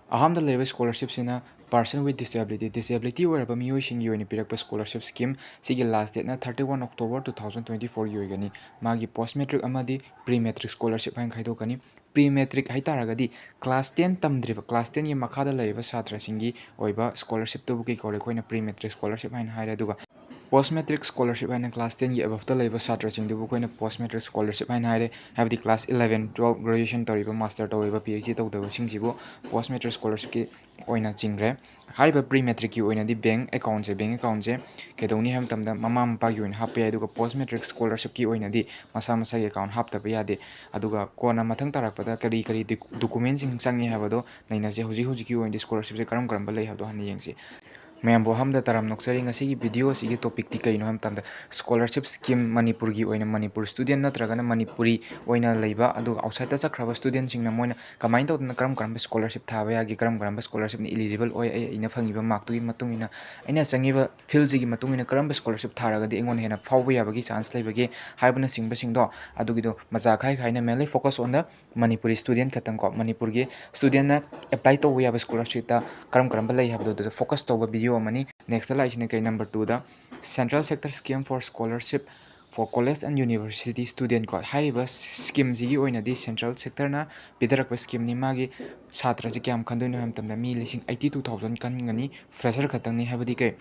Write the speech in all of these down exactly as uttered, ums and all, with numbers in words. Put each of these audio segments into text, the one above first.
ꯑꯍꯥꯟꯕꯗ ꯂꯩꯔꯤꯕ ꯁ꯭ꯀꯣꯂꯔꯁꯤꯞꯁꯤꯅ Person with Disability, ꯗꯤꯁꯦꯕꯤꯂꯤꯇꯤ ꯑꯣꯏꯔꯕ ꯃꯤꯑꯣꯏꯁꯤꯡꯒꯤ ꯑꯣꯏꯅ ꯄꯤꯔꯛꯄ ꯁ꯭ꯀꯣꯂꯔꯁꯤꯞ ꯁ꯭ꯀꯤꯝ꯫ ꯁꯤꯒꯤ ꯂꯥꯁ ꯗꯦꯠꯅ thirty one October two thousand twenty ꯐꯣꯔꯒꯤ ꯑꯣꯏꯒꯅꯤ꯫ ꯃꯥꯒꯤ ꯄꯣꯁ ꯃꯦꯇ꯭ꯔꯤꯛ ꯑꯃꯗꯤ ꯄ꯭ꯔꯤ ꯃꯦꯇ꯭ꯔꯤꯛ ꯁ꯭ꯀꯣꯂꯔꯁꯤꯞ ꯍꯥꯏꯅ ꯈꯥꯏꯗꯣꯛꯀꯅꯤ꯫ ꯄ꯭ꯔꯤ ꯃꯦꯇ꯭ꯔꯤꯛ ꯍꯥꯏ ꯇꯥꯔꯒꯗꯤ ꯀ꯭ꯂꯥꯁ ꯇꯦꯟ ꯇꯝꯗ꯭ꯔꯤꯕ, ꯀ꯭ꯂꯥꯁ ꯇꯦꯟꯒꯤ ꯃꯈꯥꯗ ꯂꯩꯔꯤꯕ ꯁꯥꯇ꯭ꯔꯁꯤꯡꯒꯤ ꯑꯣꯏꯕ ꯁ꯭ꯀꯣꯂꯔꯁꯤꯞꯇꯨꯕꯨ ꯀꯩ ꯀꯧꯔꯦ? ꯑꯩꯈꯣꯏꯅ ꯄ꯭ꯔꯤ ꯃꯦꯇ꯭ꯔꯤꯛ ꯁ꯭ꯀꯣꯂꯔꯁꯤꯞ ꯍꯥꯏꯅ ꯍꯥꯏꯔꯦ꯫ ꯑꯗꯨꯒ ꯄꯣꯁ ꯃꯦꯇ꯭ꯔꯤꯛ ꯁ꯭ꯀꯣꯂꯔꯁꯤꯞ ꯍꯥꯏꯅ ꯀ꯭ꯂꯥꯁ ꯇꯦꯟꯒꯤ ꯑꯕꯞꯇ ꯂꯩꯕ ꯁꯥꯇ꯭ꯔꯁꯤꯡꯗꯨꯕꯨ ꯑꯩꯈꯣꯏꯅ ꯄꯣꯁ ꯃꯦꯇ꯭ꯔꯤꯛ ꯁ꯭ꯀꯣꯂꯔꯁꯤꯞ ꯍꯥꯏꯅ ꯍꯥꯏꯔꯦ꯫ ꯍꯥꯏꯕꯗꯤ ꯀ꯭ꯂꯥꯁ ꯏꯂꯚꯦꯟ, ꯇꯨꯋꯦꯜꯞ, ꯒ꯭ꯔꯦꯖꯨꯑꯦꯁꯟ ꯇꯧꯔꯤꯕ, ꯃꯥꯁꯇꯔ ꯇꯧꯔꯤꯕ, ꯄꯤ ꯑꯩꯆ ꯗꯤ ꯇꯧꯗꯕꯁꯤꯡꯁꯤꯕꯨ ꯄꯣꯁ ꯃꯦꯇ꯭ꯔꯤꯛ ꯁ꯭ꯀꯣꯂꯔꯁꯤꯞꯀꯤ ꯑꯣꯏꯅ ꯆꯤꯡꯈ꯭ꯔꯦ꯫ ꯍꯥꯏꯔꯤꯕ ꯄ꯭ꯔꯤ ꯃꯦꯇ꯭ꯔꯤꯛꯀꯤ ꯑꯣꯏꯅꯗꯤ ꯕꯦꯡꯛ ꯑꯦꯀꯥꯎꯟꯁꯦ, ꯕꯦꯡꯛ ꯑꯦꯀꯥꯎꯟꯁꯦ ꯀꯩꯗꯧꯅꯤ ꯍꯥꯏꯕ ꯃꯇꯝꯗ ꯃꯃꯥ ꯃꯄꯥꯒꯤ ꯑꯣꯏꯅ ꯍꯥꯞꯄ ꯌꯥꯏ, ꯑꯗꯨꯒ ꯄꯣꯁ ꯃꯦꯇ꯭ꯔꯤꯛ ꯁ꯭ꯀꯣꯂꯔꯁꯤꯞꯀꯤ ꯑꯣꯏꯅꯗꯤ ꯃꯁꯥ ꯃꯁꯥꯒꯤ ꯑꯦꯀꯥꯎꯟ ꯍꯥꯞꯇꯕ ꯌꯥꯗꯦ꯫ ꯑꯗꯨꯒ ꯀꯣꯟꯅ ꯃꯊꯪ ꯇꯥꯔꯛꯄꯗ ꯀꯔꯤ ꯀꯔꯤ ꯗꯣꯀꯨꯃꯦꯟꯁꯤꯡ ꯆꯪꯉꯤ ꯍꯥꯏꯕꯗꯣ ꯅꯩꯅꯁꯦ꯫ ꯍꯧꯖꯤꯛ ꯍꯧꯖꯤꯛꯀꯤ ꯑꯣꯏꯅꯗꯤ ꯁ꯭ꯀꯣꯂꯔꯁꯤꯞꯁꯦ ꯀꯔꯝ ꯀꯔꯝꯕ ꯂꯩ ꯍꯥꯏꯕꯗꯣ ꯍꯥꯟꯅ ꯌꯦꯡꯁꯤ꯫ ꯃꯌꯥꯝꯕꯨ ꯑꯍꯥꯟꯕꯗ ꯇꯔꯥꯝꯅ ꯑꯣꯛꯆꯔꯤ꯫ ꯉꯁꯤꯒꯤ ꯚꯤꯗꯤꯑꯣ ꯑꯁꯤꯒꯤ ꯇꯣꯄꯤꯛꯇꯤ ꯀꯩꯅꯣ ꯍꯥꯏꯕ ꯃꯇꯝꯗ, ꯁ꯭ꯀꯣꯂꯔꯁꯤꯞ ꯁ꯭ꯀꯤꯝ ꯃꯅꯤꯄꯨꯔꯒꯤ ꯑꯣꯏꯅ, ꯃꯅꯤꯄꯨꯔ ꯁ꯭ꯇꯨꯗꯦꯟ ꯅꯠꯇ꯭ꯔꯒꯅ ꯃꯅꯤꯄꯨꯔꯤ ꯑꯣꯏꯅ ꯂꯩꯕ, ꯑꯗꯨꯒ ꯑꯥꯎꯠꯁꯥꯏꯗꯇ ꯆꯠꯈ꯭ꯔꯕ ꯁ꯭ꯇꯨꯗꯦꯟꯁꯤꯡꯅ ꯃꯣꯏꯅ ꯀꯃꯥꯏꯅ ꯇꯧꯗꯅ ꯀꯔꯝ ꯀꯔꯝꯕ ꯁ꯭ꯀꯣꯂꯔꯁꯤꯞ ꯊꯥꯕ ꯌꯥꯒꯦ, ꯀꯔꯝ ꯀꯔꯝꯕ ꯁ꯭ꯀꯣꯂꯔꯁꯤꯞꯅ ꯏꯂꯤꯖꯤꯕꯜ ꯑꯣꯏ, ꯑꯩ, ꯑꯩꯅ ꯐꯪꯉꯤꯕ ꯃꯥꯔꯛꯇꯨꯒꯤ ꯃꯇꯨꯡ ꯏꯟꯅ, ꯑꯩꯅ ꯆꯪꯉꯤꯕ ꯐꯤꯜꯁꯤꯒꯤ ꯃꯇꯨꯡ ꯏꯟꯅ ꯀꯔꯝꯕ ꯁ꯭ꯀꯣꯂꯔꯁꯤꯞ ꯊꯥꯔꯒꯗꯤ ꯑꯩꯉꯣꯟꯗ ꯍꯦꯟꯅ ꯐꯥꯎꯕ ꯌꯥꯕꯒꯤ ꯆꯥꯟꯁ ꯂꯩꯕꯒꯦ ꯍꯥꯏꯕꯅꯆꯤꯡꯕꯁꯤꯡꯗꯣ, ꯑꯗꯨꯒꯤꯗꯣ ꯃꯆꯥ ꯈꯥꯏ ꯈꯥꯏꯅ, mainly focus on the Manipuri student ꯈꯛꯇꯪ ꯀꯣ, ꯃꯅꯤꯄꯨꯔꯒꯤ ꯁ꯭ꯇꯨꯗꯦꯟꯅ ꯑꯦꯄ꯭ꯂꯥꯏ ꯇꯧꯕ ꯌꯥꯕ ꯁ꯭ꯀꯣꯂꯔꯁꯤꯞꯇ ꯀꯔꯝ ꯀꯔꯝꯕ ꯂꯩ ꯍꯥꯏꯕꯗꯣ ꯑꯗꯨꯗ ꯐꯣꯀꯁ ꯇꯧꯕ ꯚꯤꯗꯤꯑꯣ ꯑꯃꯅꯤ꯫ ꯅꯦꯛꯁꯇ ꯂꯥꯛꯏꯁꯤꯅ ꯀꯩ? ꯅꯝꯕꯔ ꯇꯨꯗ, Central Sector Scheme for Scholarship for College and University Student ꯀꯣ꯫ ꯍꯥꯏꯔꯤꯕ ꯁ꯭ꯀꯤꯝꯁꯤꯒꯤ ꯑꯣꯏꯅꯗꯤ ꯁꯦꯟꯇ꯭ꯔꯦꯜ ꯁꯦꯛꯇꯔꯅ ꯄꯤꯊꯔꯛꯄ ꯁ꯭ꯀꯤꯝꯅꯤ꯫ ꯃꯥꯒꯤ ꯁꯥꯇ꯭ꯔꯁꯤ ꯀꯌꯥꯝ ꯈꯟꯗꯣꯏꯅꯣ ꯍꯥꯏꯕ ꯃꯇꯝꯗ ꯃꯤ ꯂꯤꯁꯤꯡ ꯑꯩꯠꯇꯤ ꯇꯨ ꯊꯥꯎꯖꯟ ꯈꯟꯒꯅꯤ꯫ ꯐ꯭ꯔꯦꯁꯔ ꯈꯛꯇꯪꯅꯤ, ꯍꯥꯏꯕꯗꯤ ꯀꯩ?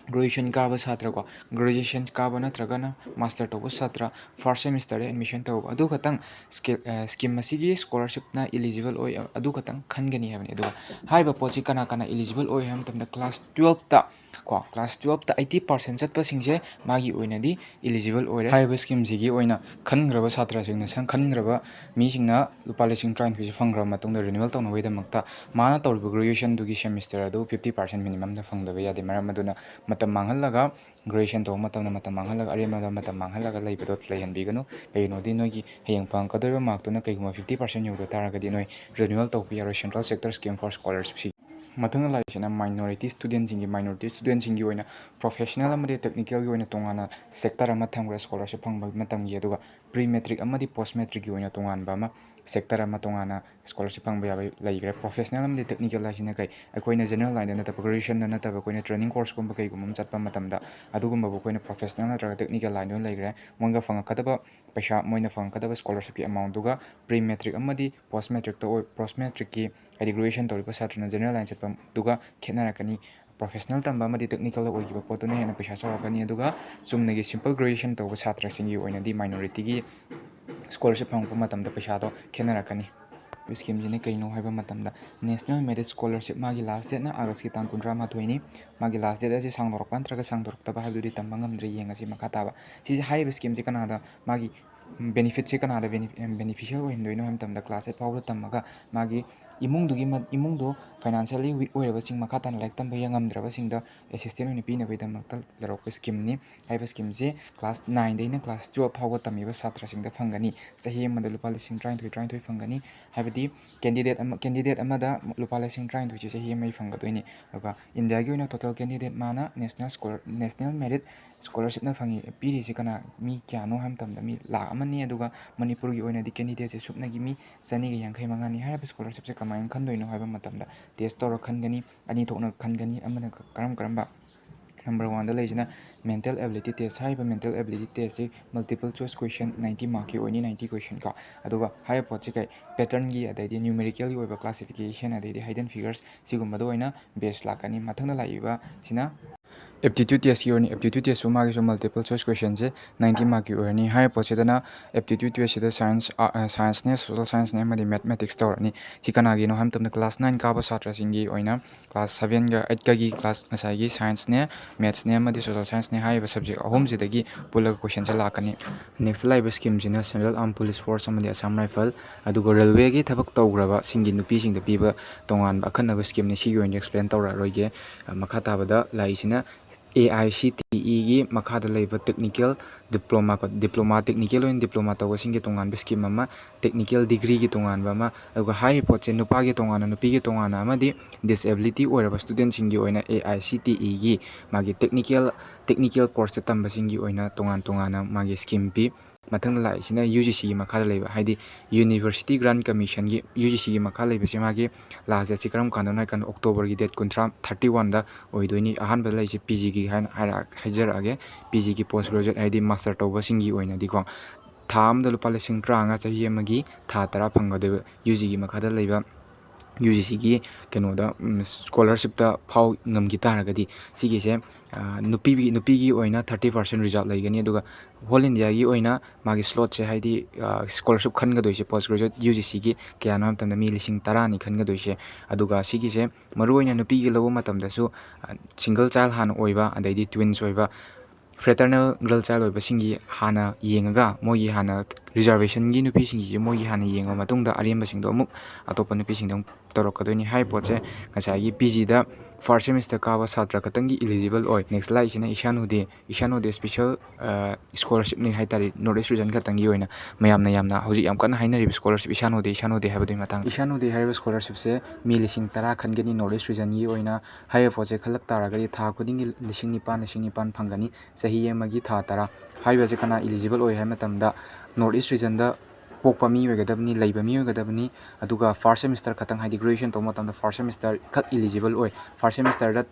ꯒ꯭ꯔꯦꯖꯨꯑꯦꯁꯟ ꯀꯥꯕ ꯁꯥꯇ꯭ꯔ ꯀꯣ, ꯒ꯭ꯔꯦꯖꯨꯑꯦꯁꯟ ꯀꯥꯕ ꯅꯠꯇ꯭ꯔꯒꯅ ꯃꯥꯁꯇꯔ ꯇꯧꯕ ꯁꯥꯇ꯭ꯔ, ꯐꯥꯔꯁ ꯁꯦꯃꯤꯁꯇꯔꯗ ꯑꯦꯗꯃꯤꯁꯟ ꯇꯧꯕ, ꯑꯗꯨ ꯈꯛꯇꯪ ꯁ꯭ꯀꯤ-, ꯑ, ꯁ꯭ꯀꯤꯝ ꯑꯁꯤꯒꯤ ꯁ꯭ꯀꯣꯂꯔꯁꯤꯞꯅ ꯏꯂꯤꯖꯤꯕꯜ ꯑꯣꯏ, ꯑꯗꯨ ꯈꯛꯇꯪ ꯈꯟꯒꯅꯤ ꯍꯥꯏꯕꯅꯤ꯫ ꯑꯗꯨꯒ ꯍꯥꯏꯔꯤꯕ ꯄꯣꯠꯁꯤ ꯀꯅꯥ ꯀꯅꯥ ꯏꯂꯤꯖꯤꯕꯜ ꯑꯣꯏ ꯍꯥꯏꯕ ꯃꯇꯝꯗ ꯀ꯭ꯂꯥꯁ ꯇꯨꯋꯦꯜꯞꯇ ꯀꯣ, ꯀ꯭ꯂꯥꯁ ꯇꯨꯋꯦꯜꯞꯇ ꯑꯩꯠꯇꯤ ꯄꯥꯔꯁꯦꯟ ꯆꯠꯄꯁꯤꯡꯁꯦ ꯃꯥꯒꯤ ꯑꯣꯏꯅꯗꯤ ꯏꯂꯤꯖꯤꯕꯜ ꯑꯣꯏꯔꯦ꯫ ꯍꯥꯏꯔꯤꯕ ꯁ꯭ꯀꯤꯝꯁꯤꯒꯤ ꯑꯣꯏꯅ ꯈꯟꯈ꯭ꯔꯕ ꯁꯥꯇ꯭ꯔꯁꯤꯡꯅ, ꯁꯪ-, ꯈꯟꯈ꯭ꯔꯕ ꯃꯤꯁꯤꯡꯅ ꯂꯨꯄꯥ ꯂꯤꯁꯤꯡ ꯇꯔꯥꯅꯤꯊꯣꯏꯁꯦ ꯐꯪꯈ꯭ꯔꯕ ꯃꯇꯨꯡꯗ ꯔꯤꯅ꯭ꯌꯨꯋꯦꯜ ꯇꯧꯅꯕꯒꯤꯗꯃꯛꯇ ꯃꯥꯅ ꯇꯧꯔꯤꯕ ꯒ꯭ꯔꯦꯖꯨꯑꯦꯁꯟꯗꯨꯒꯤ ꯁꯦꯃꯤꯁꯇꯔ ꯑꯗꯨ ꯐꯤꯐꯇꯤ ꯄꯥꯔꯁꯦꯟ ꯃꯤꯅꯤꯃꯝꯗ ꯐꯪꯗꯕ ꯌꯥꯗꯦ꯫ ꯃꯔꯝ ꯑꯗꯨꯅ ꯃꯇꯝ ꯃꯥꯡꯍꯜꯂꯒ, ꯒ꯭ꯔꯦꯖꯨꯑꯦꯁꯟ ꯇꯧꯕ ꯃꯇꯝꯗ ꯃꯇꯝ ꯃꯥꯡꯍꯜꯂꯒ, ꯑꯔꯦꯝꯕꯗ ꯃꯇꯝ ꯃꯥꯡꯍꯜꯂꯒ ꯂꯩꯕꯗꯣ ꯂꯩꯍꯟꯕꯤꯒꯅꯨ꯫ ꯀꯩꯒꯤꯅꯣꯗꯤ ꯅꯣꯏꯒꯤ ꯍꯌꯦꯡ ꯐꯪꯉꯛꯀꯗꯧꯔꯤꯕ ꯃꯥꯔꯛꯇꯨꯅ ꯀꯩꯒꯨꯝꯕ ꯐꯤꯐꯇꯤ ꯄꯥꯔꯁꯦꯟ ꯌꯧꯗ ꯇꯥꯔꯒꯗꯤ ꯅꯣꯏ ꯔꯤꯅ꯭ꯌꯨꯋꯦꯜ ꯇꯧꯕ ꯌꯥꯔꯣꯏ Central Sector Scheme for Scholarshipꯁꯤ꯫ ꯃꯊꯪꯗ ꯂꯥꯛꯏꯁꯤꯅ ꯃꯥꯏꯅꯣꯔꯤꯇꯤ ꯁ꯭ꯇꯨꯗꯦꯟꯁꯤꯡꯒꯤ, ꯃꯥꯏꯅꯣꯔꯤꯇꯤ ꯁ꯭ꯇꯨꯗꯦꯟꯁꯤꯡꯒꯤ ꯑꯣꯏꯅ ꯄ꯭ꯔꯣꯐꯦꯁꯅꯦꯜ ꯑꯃꯗꯤ ꯇꯦꯛꯅꯤꯀꯦꯜꯒꯤ ꯑꯣꯏꯅ ꯇꯣꯉꯥꯟꯅ ꯁꯦꯛꯇꯔ ꯑꯃ ꯊꯝꯈ꯭ꯔꯦ ꯁ꯭ꯀꯣꯂꯔꯁꯤꯞ ꯐꯪꯕ ꯃꯇꯝꯒꯤ꯫ ꯑꯗꯨꯒ ꯄ꯭ꯔꯤ ꯃꯦꯇ꯭ꯔꯤꯛ ꯑꯃꯗꯤ ꯄꯣꯁ ꯃꯦꯇ꯭ꯔꯤꯛꯀꯤ ꯑꯣꯏꯅ ꯇꯣꯉꯥꯟꯕ ꯑꯃ sector ꯑꯃ ꯇꯣꯉꯥꯟꯅ scholarship ꯐꯪꯕ ꯌꯥꯕ ꯂꯩꯈ꯭ꯔꯦ꯫ Professional ꯑꯃꯗꯤ technical ꯍꯥꯏꯁꯤꯅ ꯀꯩ? ꯑꯩꯈꯣꯏꯅ general line ꯗ ꯅꯠꯇꯕ, graduation ꯗ ꯅꯠꯇꯕ, ꯑꯩꯈꯣꯏꯅ training course ꯀꯨꯝꯕ ꯀꯩꯒꯨꯝꯕ ꯑꯃ ꯆꯠꯄ ꯃꯇꯝꯗ ꯑꯗꯨꯒꯨꯝꯕꯕꯨ ꯑꯩꯈꯣꯏꯅ professional ꯅꯠꯇ꯭ꯔꯒ technical line ꯗ ꯑꯣꯏꯅ ꯂꯩꯈ꯭ꯔꯦ꯫ ꯃꯣꯏꯒ ꯐꯪꯉꯛꯀꯗꯕ ꯄꯩꯁꯥ, ꯃꯣꯏꯅ ꯐꯪꯉꯛꯀꯗꯕ scholarship ꯀꯤ amount ꯗꯨꯒ pre matric ꯑꯃꯗꯤ post matric ꯇ ꯑꯣꯏ-, post matric ꯀꯤ ꯍꯥꯏꯗꯤ graduation ꯇꯧꯔꯤꯕ ꯁꯥꯇ꯭ꯔꯅ general line ꯆꯠꯄꯗꯨꯒ ꯈꯦꯠꯅꯔꯛꯀꯅꯤ꯫ Professional ꯇꯝꯕ ꯑꯃꯗꯤ technical ꯗ ꯑꯣꯏꯈꯤꯕ ꯄꯣꯠꯇꯨꯅ ꯍꯦꯟꯅ ꯄꯩꯁꯥ ꯆꯥꯎꯔꯛꯀꯅꯤ꯫ ꯑꯗꯨꯒ ꯆꯨꯝꯅꯒꯤ simple graduation ꯇꯧꯕ ꯁꯥꯇ꯭ꯔꯁꯤꯡꯒꯤ ꯑꯣꯏꯅꯗꯤ minority ꯒꯤ scholarship ꯐꯪꯉꯛꯄ ꯃꯇꯝꯗ ꯄꯩꯁꯥꯗꯣ ꯈꯦꯠꯅꯔꯛꯀꯅꯤ꯫ Scheme ꯁꯤꯅ ꯀꯩꯅꯣ ꯍꯥꯏꯕ ꯃꯇꯝꯗ, National Merit Scholarship ꯃꯥꯒꯤ last date ꯅ August ꯀꯤ ꯇꯥꯡ ꯀꯨꯟꯊ꯭ꯔꯥ ꯃꯥꯊꯣꯏꯅꯤ꯫ ꯃꯥꯒꯤ last date ꯑꯁꯤ ꯁꯥꯡꯗꯣꯔꯛꯄ ꯅꯠꯇ꯭ꯔꯒ ꯁꯥꯡꯗꯣꯔꯛꯇꯕ ꯍꯥꯏꯕꯗꯨꯗꯤ ꯇꯝꯕ ꯉꯝꯗ꯭ꯔꯦ, ꯌꯦꯡꯉꯁꯤ ꯃꯈꯥ ꯇꯥꯕ꯫ ꯁꯤꯁꯦ, ꯍꯥꯏꯔꯤꯕ scheme ꯁꯦ ꯀꯅꯥꯗ ꯃꯥꯒꯤ benefit ꯁꯦ ꯀꯅꯥꯗ bene-, beneficial ꯑꯣꯏꯍꯟꯗꯣꯏꯅꯣ ꯍꯥꯏꯕ ꯃꯇꯝꯗ, class eight ꯐꯥꯎꯕꯗ ꯇꯝꯃꯒ ꯃꯥꯒꯤ ꯏꯃꯨꯡꯗꯨꯒꯤ ꯃ-, ꯏꯃꯨꯡꯗꯣ financially weak ꯑꯣꯏꯔꯕꯁꯤꯡ, ꯃꯈꯥ ꯇꯥꯅ ꯂꯥꯏꯔꯤꯛ ꯇꯝꯕ ꯉꯝꯗ꯭ꯔꯕꯁꯤꯡꯗ assistance ꯑꯣꯏꯅ ꯄꯤꯅꯕꯒꯤꯗꯃꯛꯇ ꯂꯧꯔꯛꯄ scheme ꯅꯤ꯫ ꯍꯥꯏꯔꯤꯕ scheme ꯁꯦ class nine ꯗꯩꯅ class twelve ꯐꯥꯎꯕ ꯇꯝꯃꯤꯕ ꯁꯥꯇ꯭ꯔꯁꯤꯡꯗ ꯐꯪꯒꯅꯤ꯫ ꯆꯍꯤ ꯑꯃꯗ ꯂꯨꯄꯥ ꯂꯤꯁꯤꯡ ꯇꯔꯥꯅꯤꯊꯣꯏ, ꯇꯔꯥꯅꯤꯊꯣꯏ ꯐꯪꯒꯅꯤ꯫ ꯍꯥꯏꯕꯗꯤ candidate ꯑꯃ, candidate ꯑꯃꯗ ꯂꯨꯄꯥ ꯂꯤꯁꯤꯡ ꯇꯔꯥꯅꯤꯊꯣꯏꯁꯦ ꯆꯍꯤ ꯑꯃꯒꯤ ꯐꯪꯒꯗꯣꯏꯅꯤ꯫ ꯑꯗꯨꯒ ꯏꯟꯗꯤꯌꯥꯒꯤ ꯑꯣꯏꯅ total candidate ꯃꯥꯅ national scholar-, national merit scholarship ꯅ ꯐꯪꯉꯤ, ꯄꯤꯔꯤꯁꯤ ꯀꯅꯥ, ꯃꯤ ꯀꯌꯥꯅꯣ ꯍꯥꯏꯕ ꯃꯇꯝꯗ, ꯃꯤ ꯂꯥꯈ ꯑꯃꯅꯤ꯫ ꯑꯗꯨꯒ ꯃꯅꯤꯄꯨꯔꯒꯤ ꯑꯣꯏꯅꯗꯤ candidate ꯁꯦ ꯁꯨꯞꯅꯒꯤ ꯃꯤ ꯆꯅꯤꯒ ꯌꯥꯡꯈꯩ ꯃꯉꯥꯅꯤ꯫ ꯍꯥꯏꯔꯤꯕ scholarship ꯁꯦ ꯀꯃꯥꯏꯅ ꯈꯟꯗꯣꯏꯅꯣ ꯍꯥꯏꯕ ꯃꯇꯝꯗ, test ꯇꯧꯔ ꯈꯟꯒꯅꯤ, ꯑꯅꯤ ꯊꯣꯛꯅ ꯈꯟꯒꯅꯤ꯫ ꯑꯃꯅ ꯀꯔꯝ ꯀꯔꯝꯕ? Number one ꯗ ꯂꯩꯔꯤꯁꯤꯅ mental ability test꯫ ꯍꯥꯏꯔꯤꯕ mental ability test ꯁꯤ multiple choice question ninety mark ꯀꯤ ꯑꯣꯏꯅꯤ, ninety question ꯀꯣ꯫ ꯑꯗꯨꯒ ꯍꯥꯏꯔꯤꯕ ꯄꯣꯠꯁꯤ ꯀꯩ, pattern ꯒꯤ, ꯑꯗꯩꯗꯤ numerical ꯒꯤ ꯑꯣꯏꯕ classification, ꯑꯗꯩꯗꯤ hidden figures, ꯁꯤꯒꯨꯝꯕꯗ ꯑꯣꯏꯅ base ꯂꯥꯛꯀꯅꯤ꯫ ꯃꯊꯪꯗ ꯂꯥꯛꯏꯕꯁꯤꯅ aptitude test ꯀꯤ ꯑꯣꯏꯅꯤ꯫ Aptitude test ꯁꯨ ꯃꯥꯒꯤꯁꯨ multiple choice question ꯁꯦ ninety mark ꯀꯤ ꯑꯣꯏꯔꯅꯤ꯫ ꯍꯥꯏꯔꯤꯕ ꯄꯣꯠꯁꯤꯗꯅ aptitude test ꯁꯤꯗ science, ꯑ, science ꯅꯦ, social science ꯅꯦ ꯑꯃꯗꯤ mathematics ꯇꯧꯔꯅꯤ꯫ ꯁꯤ ꯀꯅꯥꯒꯤꯅꯣ ꯍꯥꯏꯕ ꯃꯇꯝꯗ, class nine ꯀꯥꯕ ꯁꯥꯇ꯭ꯔꯁꯤꯡꯒꯤ ꯑꯣꯏꯅ class seven ꯒ eight ꯀꯒꯤ class, ꯉꯁꯥꯏꯒꯤ science ꯅꯦ, maths ꯅꯦ ꯑꯃꯗꯤ social science ꯅꯦ ꯍꯥꯏꯔꯤꯕ subject ꯑꯍꯨꯝꯁꯤꯗꯒꯤ ꯄꯨꯜꯂꯒ question ꯁꯦ ꯂꯥꯛꯀꯅꯤ꯫ Next ꯂꯥꯛꯏꯕ scheme ꯁꯤꯅ Central Armed Police Force ꯑꯃꯗꯤ Assam Rifle, ꯑꯗꯨꯒ railway ꯒꯤ ꯊꯕꯛ ꯇꯧꯈ꯭ꯔꯕꯁꯤꯡꯒꯤ ꯅꯨꯄꯤꯁꯤꯡꯗ ꯄꯤꯕ ꯇꯣꯉꯥꯟꯕ ꯑꯈꯟꯅꯕ scheme ꯅꯤ꯫ ꯁꯤꯒꯤ ꯑꯣꯏꯅ explain ꯇꯧꯔꯛꯑꯔꯣꯏꯒꯦ꯫ ꯑ, ꯃꯈꯥ ꯇꯥꯕꯗ ꯂꯥꯛꯏꯁꯤꯅ A I C T E ꯒꯤ ꯃꯈꯥꯗ ꯂꯩꯕ technical diploma ꯀꯣ, diploma, technical ꯑꯣꯏꯅ diploma ꯇꯧꯕꯁꯤꯡꯒꯤ ꯇꯣꯉꯥꯟꯕ scheme ꯑꯃ, technical degree ꯒꯤ ꯇꯣꯉꯥꯟꯕ ꯑꯃ, ꯑꯗꯨꯒ ꯍꯥꯏꯔꯤꯕ ꯄꯣꯠꯁꯦ ꯅꯨꯄꯥꯒꯤ ꯇꯣꯉꯥꯟꯅ, ꯅꯨꯄꯤꯒꯤ ꯇꯣꯉꯥꯟꯅ ꯑꯃꯗꯤ disability ꯑꯣꯏꯔꯕ student ꯁꯤꯡꯒꯤ ꯑꯣꯏꯅ A I C T E ꯒꯤ ꯃꯥꯒꯤ technical, technical course ꯇ ꯇꯝꯕꯁꯤꯡꯒꯤ ꯑꯣꯏꯅ ꯇꯣꯉꯥꯟ ꯇꯣꯉꯥꯟꯅ ꯃꯥꯒꯤ scheme ꯄꯤ꯫ ꯃꯊꯪꯗ ꯂꯥꯛꯏꯁꯤꯅ ꯌꯨ ꯖꯤ ꯁꯤꯒꯤ ꯃꯈꯥꯗ ꯂꯩꯕ, ꯍꯥꯏꯗꯤ University Grant Commissionꯒꯤ, ꯌꯨ ꯖꯤ ꯁꯤꯒꯤ ꯃꯈꯥ ꯂꯩꯕꯁꯦ ꯃꯥꯒꯤ ꯂꯥꯁ ꯗꯦꯠꯁꯤ ꯀꯔꯝ ꯀꯥꯟꯗꯅꯣ ꯍꯥꯏ ꯀꯥꯟꯗ ꯑꯣꯛꯇꯣꯕꯔꯒꯤ ꯗꯦꯠ ꯀꯨꯟꯊ꯭ꯔꯥ, ꯊꯥꯔꯇꯤ ꯋꯥꯟꯗ ꯑꯣꯏꯗꯣꯏꯅꯤ꯫ ꯑꯍꯥꯟꯕꯗ ꯂꯩꯁꯦ ꯄꯤ ꯖꯤꯒꯤ ꯍꯥꯏꯅ ꯍꯥꯏꯔꯛ-, ꯍꯥꯏꯖꯔꯛꯑꯒꯦ꯫ ꯄꯤ ꯖꯤꯒꯤ ꯄꯣꯁ ꯒ꯭ꯔꯦꯖꯨꯋꯦꯠ, ꯍꯥꯏꯗꯤ ꯃꯥꯁꯇꯔ ꯇꯧꯕꯁꯤꯡꯒꯤ ꯑꯣꯏꯅꯗꯤꯀꯣ, ꯊꯥ ꯑꯃꯗ ꯂꯨꯄꯥ ꯂꯤꯁꯤꯡ ꯇꯔꯥꯃꯉꯥ, ꯆꯍꯤ ꯑꯃꯒꯤ ꯊꯥ ꯇꯔꯥ ꯐꯪꯒꯗꯣꯏꯕ꯫ ꯌꯨ ꯖꯤꯒꯤ ꯃꯈꯥꯗ ꯂꯩꯕ ꯌꯨ ꯖꯤ ꯁꯤꯒꯤ ꯀꯩꯅꯣꯗ, ꯎꯝ, ꯁ꯭ꯀꯣꯂꯔꯁꯤꯞꯇ ꯐꯥꯎ ꯉꯝꯈꯤ ꯇꯥꯔꯒꯗꯤ, ꯁꯤꯒꯤꯁꯦ, ꯑ, ꯅꯨꯄꯤꯒꯤ, ꯅꯨꯄꯤꯒꯤ ꯑꯣꯏꯅ ꯊꯥꯔꯇꯤ ꯄꯥꯔꯁꯦꯟ ꯔꯤꯖꯥꯔꯕ ꯂꯩꯒꯅꯤ꯫ ꯑꯗꯨꯒ ꯍꯣꯜ ꯏꯟꯗꯤꯌꯥꯒꯤ ꯑꯣꯏꯅ ꯃꯥꯒꯤ ꯁ꯭ꯂꯣꯠꯁꯦ, ꯍꯥꯏꯗꯤ, ꯑ, ꯁ꯭ꯀꯣꯂꯔꯁꯤꯞ ꯈꯟꯒꯗꯣꯏꯁꯦ ꯄꯣꯁ ꯒ꯭ꯔꯦꯖꯨꯋꯦꯠ ꯌꯨ ꯖꯤ ꯁꯤꯒꯤ ꯀꯌꯥꯅꯣ ꯍꯥꯏꯕ ꯃꯇꯝꯗ ꯃꯤ ꯂꯤꯁꯤꯡ ꯇꯔꯥꯅꯤ ꯈꯟꯒꯗꯣꯏꯁꯦ꯫ ꯑꯗꯨꯒ ꯁꯤꯒꯤꯁꯦ ꯃꯔꯨꯑꯣꯏꯅ ꯅꯨꯄꯤꯒꯤ ꯂꯧꯕ ꯃꯇꯝꯗꯁꯨ, ꯑ, ꯁꯤꯡꯒꯜ ꯆꯥꯏꯜ ꯍꯥꯟꯅ ꯑꯣꯏꯕ, ꯑꯗꯩꯗꯤ ꯇ꯭ꯋꯤꯟꯁ ꯑꯣꯏꯕ, ꯐ꯭ꯔꯦꯇꯔꯅꯦꯜ ꯒꯔꯜ ꯆꯥꯏꯜ ꯑꯣꯏꯕꯁꯤꯡꯒꯤ ꯍꯥꯟꯅ ꯌꯦꯡꯉꯒ, ꯃꯣꯏꯒꯤ ꯍꯥꯟꯅ ꯔꯤꯖꯥꯔꯕꯦꯁꯟꯒꯤ ꯅꯨꯄꯤꯁꯤꯡꯒꯤꯁꯦ ꯃꯣꯏꯒꯤ ꯍꯥꯟꯅ ꯌꯦꯡꯉꯕ ꯃꯇꯨꯡꯗ, ꯑꯔꯦꯝꯕꯁꯤꯡꯗꯣ ꯑꯃꯨꯛ ꯑꯇꯣꯞꯄ ꯅꯨꯄꯤꯁꯤꯡꯗ ꯑꯃꯨꯛ ꯇꯧꯔꯛꯀꯗꯣꯏꯅꯤ꯫ ꯍꯥꯏꯔꯤꯕ ꯄꯣꯠꯁꯦ ꯉꯁꯥꯏꯒꯤ ꯄꯤ ꯖꯤꯗ ꯐꯥꯔꯁ ꯁꯦꯃꯤꯁꯇꯔ ꯀꯥꯕ ꯁꯥꯇ꯭ꯔ ꯈꯛꯇꯪꯒꯤ ꯏꯂꯤꯖꯤꯕꯜ ꯑꯣꯏ꯫ ꯅꯦꯛꯁ ꯂꯥꯛꯏꯁꯤꯅ ꯏꯁꯥꯟ ꯎꯗꯦ꯫ ꯏꯁꯥꯟ ꯎꯗꯦ ꯁ꯭ꯄꯦꯁꯦꯜ, ꯑ, ꯁ꯭ꯀꯣꯂꯔꯁꯤꯞꯅꯤ ꯍꯥꯏ ꯇꯥꯔꯦ, ꯅꯣꯔꯠ ꯏꯁ ꯔꯤꯖꯟ ꯈꯛꯇꯪꯒꯤ ꯑꯣꯏꯅ꯫ ꯃꯌꯥꯝꯅ ꯌꯥꯝꯅ ꯍꯧꯖꯤꯛ ꯌꯥꯝ ꯀꯟꯅ ꯍꯥꯏꯅꯔꯤꯕ ꯁ꯭ꯀꯣꯂꯔꯁꯤꯞ ꯏꯁꯥꯟ ꯎꯗꯦ, ꯏꯁꯥꯟ ꯎꯗꯦ ꯍꯥꯏꯕꯗꯨꯒꯤ ꯃꯇꯥꯡꯗ꯫ ꯏꯁꯥꯟ ꯎꯗꯦ ꯍꯥꯏꯔꯤꯕ ꯁ꯭ꯀꯣꯂꯔꯁꯤꯞꯁꯦ ꯃꯤ ꯂꯤꯁꯤꯡ ꯇꯔꯥ ꯈꯟꯒꯅꯤ ꯅꯣꯔꯠ ꯏꯁ ꯔꯤꯖꯟꯒꯤ ꯑꯣꯏꯅ꯫ ꯍꯥꯏꯔꯤꯕ ꯄꯣꯠꯁꯦ ꯈꯜꯂꯛ ꯇꯥꯔꯒꯗꯤ ꯊꯥ ꯈꯨꯗꯤꯡꯒꯤ ꯂꯤꯁꯤꯡ ꯅꯤꯄꯥꯟ, ꯂꯤꯁꯤꯡ ꯅꯤꯄꯥꯟ ꯐꯪꯒꯅꯤ꯫ ꯆꯍꯤ ꯑꯃꯒꯤ ꯊꯥ ꯇꯔꯥ꯫ ꯍꯥꯏꯔꯤꯕꯁꯦ ꯀꯅꯥ ꯏꯂꯤꯖꯤꯕꯜ ꯑꯣꯏ ꯍꯥꯏꯕ ꯃꯇꯝꯗ, ꯅꯣꯔꯠ ꯏꯁ ꯔꯤꯖꯟꯗ ꯄꯣꯛꯄ ꯃꯤ ꯑꯣꯏꯒꯗꯕꯅꯤ, ꯂꯩꯕ ꯃꯤ ꯑꯣꯏꯒꯗꯕꯅꯤ, ꯑꯗꯨꯒ ꯐꯥꯔꯁ ꯁꯦꯃꯤꯁꯇꯔ ꯈꯛꯇꯪ, ꯍꯥꯏꯗꯤ ꯒ꯭ꯔꯦꯖꯨꯋꯦꯁꯟ ꯇꯧꯕ ꯃꯇꯝꯗ ꯐꯥꯔꯁ ꯁꯦꯃꯤꯁꯇꯔ ꯈꯛ ꯏꯂꯤꯖꯤꯕꯜ ꯑꯣꯏ꯫ ꯐꯥꯔꯁ ꯁꯦꯃꯤꯁꯇꯔꯗ,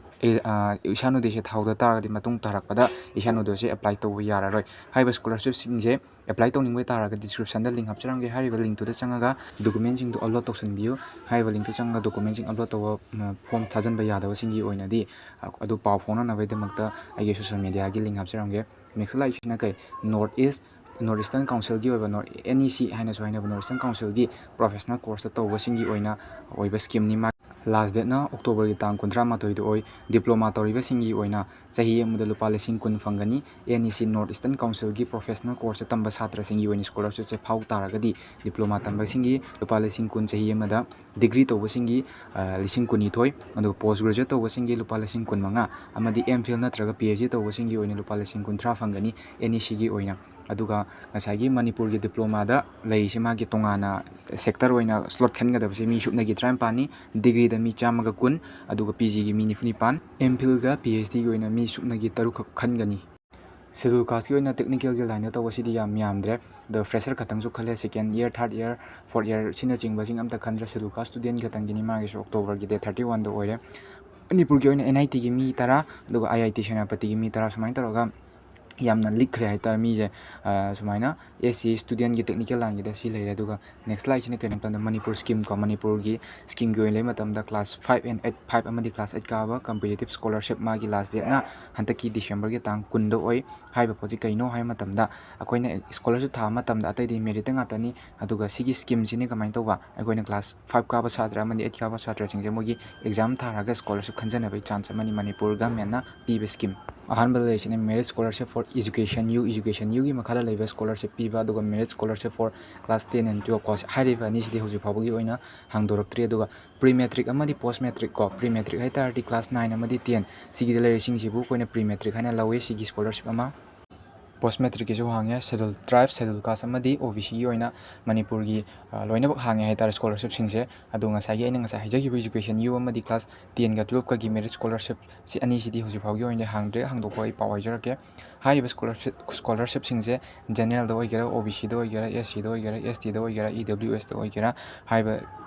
ꯑ, ꯏꯁꯥꯟ ꯎꯗꯦꯁꯦ ꯊꯥꯍꯧꯗ ꯇꯥꯔꯒꯗꯤ ꯃꯇꯨꯡ ꯇꯥꯔꯛꯄꯗ ꯏꯁꯥꯟ ꯎꯗꯦꯁꯦ ꯑꯦꯄ꯭ꯂꯥꯏ ꯇꯧꯕ ꯌꯥꯔꯔꯣꯏ꯫ ꯍꯥꯏꯔꯤꯕ ꯁ꯭ꯀꯣꯂꯔꯁꯤꯞꯁꯤꯡꯁꯦ ꯑꯦꯄ꯭ꯂꯥꯏ ꯇꯧꯅꯤꯡꯕ ꯇꯥꯔꯒꯗꯤ ꯗꯤꯁꯀ꯭ꯔꯤꯞꯁꯟꯗ ꯂꯤꯡ ꯍꯥꯞꯆꯔꯝꯒꯦ꯫ ꯍꯥꯏꯔꯤꯕ ꯂꯤꯡꯇꯨꯗ ꯆꯪꯉꯒ ꯗꯣꯀꯨꯃꯦꯟꯁꯤꯡꯗꯨ ꯑꯞꯂꯣꯗ ꯇꯧꯁꯤꯟꯕꯤꯌꯨ꯫ ꯍꯥꯏꯔꯤꯕ ꯂꯤꯡꯇꯨ ꯆꯪꯉꯒ ꯗꯣꯀꯨꯃꯦꯟꯁꯤꯡ ꯑꯞꯂꯣꯗ ꯇꯧꯕ, ꯎꯝ, ꯐꯣꯝ ꯊꯥꯖꯤꯟꯕ ꯌꯥꯗꯕꯁꯤꯡꯒꯤ ꯑꯣꯏꯅꯗꯤ, ꯑ, ꯑꯗꯨ ꯄꯥꯎ ꯐꯥꯎꯅꯅꯕꯒꯤꯗꯃꯛꯇ ꯑꯩꯒꯤ ꯁꯣꯁꯤꯌꯦꯜ ꯃꯦꯗꯤꯌꯥꯒꯤ ꯂꯤꯡ ꯍꯥꯞꯆꯔꯝꯒꯦ꯫ ꯅꯦꯛꯁ ꯂꯥꯛꯏꯁꯤꯅ ꯀꯩ? ꯅꯣꯔꯠ ꯏꯁ, ꯅꯣꯔꯠ ꯏꯁꯇꯔꯟ ꯀꯥꯎꯟꯁꯤꯜꯒꯤ ꯑꯣꯏꯕ, ꯅꯣꯔꯠ, ꯑꯦꯟ ꯏ ꯁꯤ ꯍꯥꯏꯅꯁꯨ ꯍꯥꯏꯅꯕ ꯅꯣꯔꯠ ꯏꯁꯇꯔꯟ ꯀꯥꯎꯟꯁꯤꯜꯒꯤ ꯄ꯭ꯔꯣꯐꯦꯁꯅꯦꯜ ꯀꯣꯔꯁꯇ ꯇꯧꯕꯁꯤꯡꯒꯤ ꯑꯣꯏꯅ ꯑꯣꯏꯕ ꯁ꯭ꯀꯤꯝꯅꯤ꯫ ꯃꯥ ꯂꯥꯁ ꯗꯦꯠꯅ ꯑꯣꯛꯇꯣꯕꯔꯒꯤ ꯇꯥꯡ ꯀꯨꯟꯊ꯭ꯔꯥ ꯃꯥꯊꯣꯏꯗ ꯑꯣꯏ꯫ ꯗꯤꯄ꯭ꯂꯣꯃꯥ ꯇꯧꯔꯤꯕꯁꯤꯡꯒꯤ ꯑꯣꯏꯅ ꯆꯍꯤ ꯑꯃꯗ ꯂꯨꯄꯥ ꯂꯤꯁꯤꯡ ꯀꯨꯟ ꯐꯪꯒꯅꯤ꯫ ꯑꯦꯟ ꯏ ꯁꯤ ꯅꯣꯔꯠ ꯏꯁꯇꯔꯟ ꯀꯥꯎꯟꯁꯤꯜꯒꯤ ꯄ꯭ꯔꯣꯐꯦꯁꯅꯦꯜ ꯀꯣꯔꯁꯇ ꯇꯝꯕ ꯁꯥꯇ꯭ꯔꯁꯤꯡꯒꯤ ꯑꯣꯏꯅ ꯁ꯭ꯀꯣꯂꯔꯁꯤꯞꯁꯦ ꯐꯥꯎ ꯇꯥꯔꯒꯗꯤ ꯗꯤꯄ꯭ꯂꯣꯃꯥ ꯇꯝꯕꯁꯤꯡꯒꯤ ꯂꯨꯄꯥ ꯂꯤꯁꯤꯡ ꯀꯨꯟ ꯆꯍꯤ ꯑꯃꯗ, ꯗꯤꯒ꯭ꯔꯤ ꯇꯧꯕꯁꯤꯡꯒꯤ, ꯑ, ꯂꯤꯁꯤꯡ ꯀꯨꯟꯅꯤꯊꯣꯏ, ꯑꯗꯨꯒ ꯄꯣꯁ ꯒ꯭ꯔꯦꯖꯨꯋꯦꯠ ꯇꯧꯕꯁꯤꯡꯒꯤ ꯂꯨꯄꯥ ꯂꯤꯁꯤꯡ ꯀꯨꯟꯃꯉꯥ, ꯑꯃꯗꯤ ꯑꯦꯝ ꯐꯤꯜ ꯅꯠꯇ꯭ꯔꯒ ꯄꯤ ꯑꯩꯆ ꯗꯤ ꯇꯧꯕꯁꯤꯡꯒꯤ ꯑꯣꯏꯅ ꯂꯨꯄꯥ ꯂꯤꯁꯤꯡ ꯀꯨꯟꯊ꯭ꯔꯥ ꯐꯪꯒꯅꯤ ꯑꯦꯟ ꯏ ꯁꯤꯒꯤ ꯑꯣꯏꯅ꯫ ꯑꯗꯨꯒ ꯉꯁꯥꯏꯒꯤ ꯃꯅꯤꯄꯨꯔꯒꯤ ꯗꯤꯄ꯭ꯂꯣꯃꯥꯗ ꯂꯩꯔꯤꯁꯦ, ꯃꯥꯒꯤ ꯇꯣꯉꯥꯟꯅ ꯁꯦꯛꯇꯔ ꯑꯣꯏꯅ ꯁ꯭ꯂꯣꯠ ꯈꯟꯒꯗꯕꯁꯦ ꯃꯤ ꯁꯨꯞꯅꯒꯤ ꯇꯔꯥꯅꯤꯄꯥꯟꯅꯤ, ꯗꯤꯒ꯭ꯔꯤꯗ ꯃꯤ ꯆꯥꯝꯃꯒ ꯀꯨꯟ, ꯑꯗꯨꯒ ꯄꯤ ꯖꯤꯒꯤ ꯃꯤ ꯅꯤꯐꯨ ꯅꯤꯄꯥꯟ, ꯑꯦꯝ ꯐꯤꯜꯒ ꯄꯤ ꯑꯩꯆ ꯗꯤꯒꯤ ꯑꯣꯏꯅ ꯃꯤ ꯁꯨꯞꯅꯒꯤ ꯇꯔꯨꯛꯈꯛ ꯈꯟꯒꯅꯤ꯫ Schedule casteꯀꯤ ꯑꯣꯏꯅ technicalꯒꯤ lineꯗ ꯇꯧꯕꯁꯤꯗꯤ ꯌꯥꯝ ꯌꯥꯝꯗ꯭ꯔꯦ꯫ ꯑꯗꯣ fresher ꯈꯛꯇꯪꯁꯨ ꯈꯜꯂꯦ, second year, third year, fourth year ꯁꯤꯅꯆꯤꯡꯕꯁꯤꯡ ꯑꯝꯇ ꯈꯟꯗ꯭ꯔꯦ꯫ Schedule caste student ꯈꯛꯇꯪꯒꯤꯅꯤ, ꯃꯥꯒꯤꯁꯨ Octoberꯒꯤ date thirty oneꯗ ꯑꯣꯏꯔꯦ꯫ ꯃꯅꯤꯄꯨꯔꯒꯤ ꯑꯣꯏꯅ NITꯒꯤ ꯃꯤ ꯇꯔꯥ, ꯑꯗꯨꯒ IIT ꯁꯦꯅꯥꯄꯇꯤꯒꯤ ꯃꯤ ꯇꯔꯥ, ꯁꯨꯃꯥꯏꯅ ꯇꯧꯔꯒ ꯌꯥꯝꯅ ꯂꯤꯛꯈ꯭ꯔꯦ ꯍꯥꯏꯇꯥꯔꯦ ꯃꯤꯁꯦ꯫ ꯑ, ꯁꯨꯃꯥꯏꯅ SC studentꯒꯤ technical lineꯒꯤꯗ ꯁꯤ ꯂꯩꯔꯦ꯫ ꯑꯗꯨꯒ next ꯂꯥꯛꯏꯁꯤꯅ ꯀꯩꯅꯣ ꯍꯥꯏ ꯃꯇꯝꯗ ꯃꯅꯤꯄꯨꯔ scheme ꯀꯣ, ꯃꯅꯤꯄꯨꯔꯒꯤ schemeꯒꯤ ꯑꯣꯏꯅ ꯂꯩꯕ ꯃꯇꯝꯗ class five and eight, five ꯑꯃꯗꯤ class eight ꯀꯥꯕ competitive scholarship ꯃꯥꯒꯤ last dateꯅ ꯍꯟꯗꯛꯀꯤ Decemberꯒꯤ ꯇꯥꯡ ꯀꯨꯟꯗ ꯑꯣꯏ꯫ ꯍꯥꯏꯔꯤꯕ ꯄꯣꯠꯁꯤ ꯀꯩꯅꯣ ꯍꯥꯏꯕ ꯃꯇꯝꯗ, ꯑꯩꯈꯣꯏꯅ scholarship ꯊꯥꯕ ꯃꯇꯝꯗ ꯑꯇꯩꯗꯤ meritꯇ ꯉꯥꯛꯇꯅꯤ꯫ ꯑꯗꯨꯒ ꯁꯤꯒꯤ schemeꯁꯤꯅ ꯀꯃꯥꯏꯅ ꯇꯧꯕ, ꯑꯩꯈꯣꯏꯅ class five ꯀꯥꯕ ꯁꯥꯇ꯭ꯔ ꯑꯃꯗꯤ eight ꯀꯥꯕ ꯁꯥꯇ꯭ꯔꯁꯤꯡꯁꯦ ꯃꯣꯏꯒꯤ exam ꯊꯥꯔꯒ scholarship ꯈꯟꯖꯅꯕꯒꯤ chance ꯑꯃꯅꯤ ꯃꯅꯤꯄꯨꯔ governmentꯅ ꯄꯤꯕ scheme꯫ ꯑꯍꯥꯟꯕꯗ ꯂꯩꯔꯤꯁꯤꯅ merit scholarship for education U, education Uꯒꯤ ꯃꯈꯥꯗ ꯂꯩꯕ scholarship ꯄꯤꯕ, ꯑꯗꯨꯒ merit scholarship for class ten and twelve ꯀꯣ꯫ ꯍꯥꯏꯔꯤꯕ ꯑꯅꯤꯁꯤꯗꯤ ꯍꯧꯖꯤꯛ ꯐꯥꯎꯕꯒꯤ ꯑꯣꯏꯅ ꯍꯥꯡꯗꯣꯔꯛꯇ꯭ꯔꯤ꯫ ꯑꯗꯨꯒ pre matric ꯑꯃꯗꯤ post matric ꯀꯣ, pre matric ꯍꯥꯏ ꯇꯥꯔꯗꯤ class nine ꯑꯃꯗꯤ ten, ꯁꯤꯒꯤꯗ ꯂꯩꯔꯤꯁꯤꯡꯁꯤꯕꯨ ꯑꯩꯈꯣꯏꯅ pre matric ꯍꯥꯏꯅ ꯂꯧꯋꯤ꯫ ꯁꯤꯒꯤ scholarship ꯑꯃ post matricꯀꯤꯁꯨ ꯍꯥꯡꯉꯦ꯫ Schedule tribe, schedule caste ꯑꯃꯗꯤ OBCꯒꯤ ꯑꯣꯏꯅ ꯃꯅꯤꯄꯨꯔꯒꯤ, ꯑ, ꯂꯣꯏꯅꯃꯛ ꯍꯥꯡꯉꯦ ꯍꯥꯏꯇꯥꯔꯦ scholarshipꯁꯤꯡꯁꯦ꯫ ꯑꯗꯣ ꯉꯁꯥꯏꯒꯤ ꯑꯩꯅ ꯉꯁꯥꯏ ꯍꯥꯏꯖꯈꯤꯕ education U ꯑꯃꯗꯤ class tenꯒ twelveꯀꯒꯤ merit scholarshipꯁꯤ ꯑꯅꯤꯁꯤꯗꯤ ꯍꯧꯖꯤꯛ ꯐꯥꯎꯒꯤ ꯑꯣꯏꯅꯗꯤ ꯍꯥꯡꯗ꯭ꯔꯦ꯫ ꯍꯥꯡꯗꯣꯛꯄ ꯑꯩ ꯄꯥꯎ ꯍꯥꯏꯖꯔꯛꯀꯦ꯫ ꯍꯥꯏꯔꯤꯕ scholarship, scholarshipꯁꯤꯡꯁꯦ generalꯗ ꯑꯣꯏꯒꯦꯔꯥ, OBCꯗ ꯑꯣꯏꯒꯦꯔꯥ, SCꯗ ꯑꯣꯏꯒꯦꯔꯥ, STꯗ ꯑꯣꯏꯒꯦꯔꯥ, EWSꯇ ꯑꯣꯏꯒꯦꯔꯥ, ꯍꯥꯏꯔꯤꯕ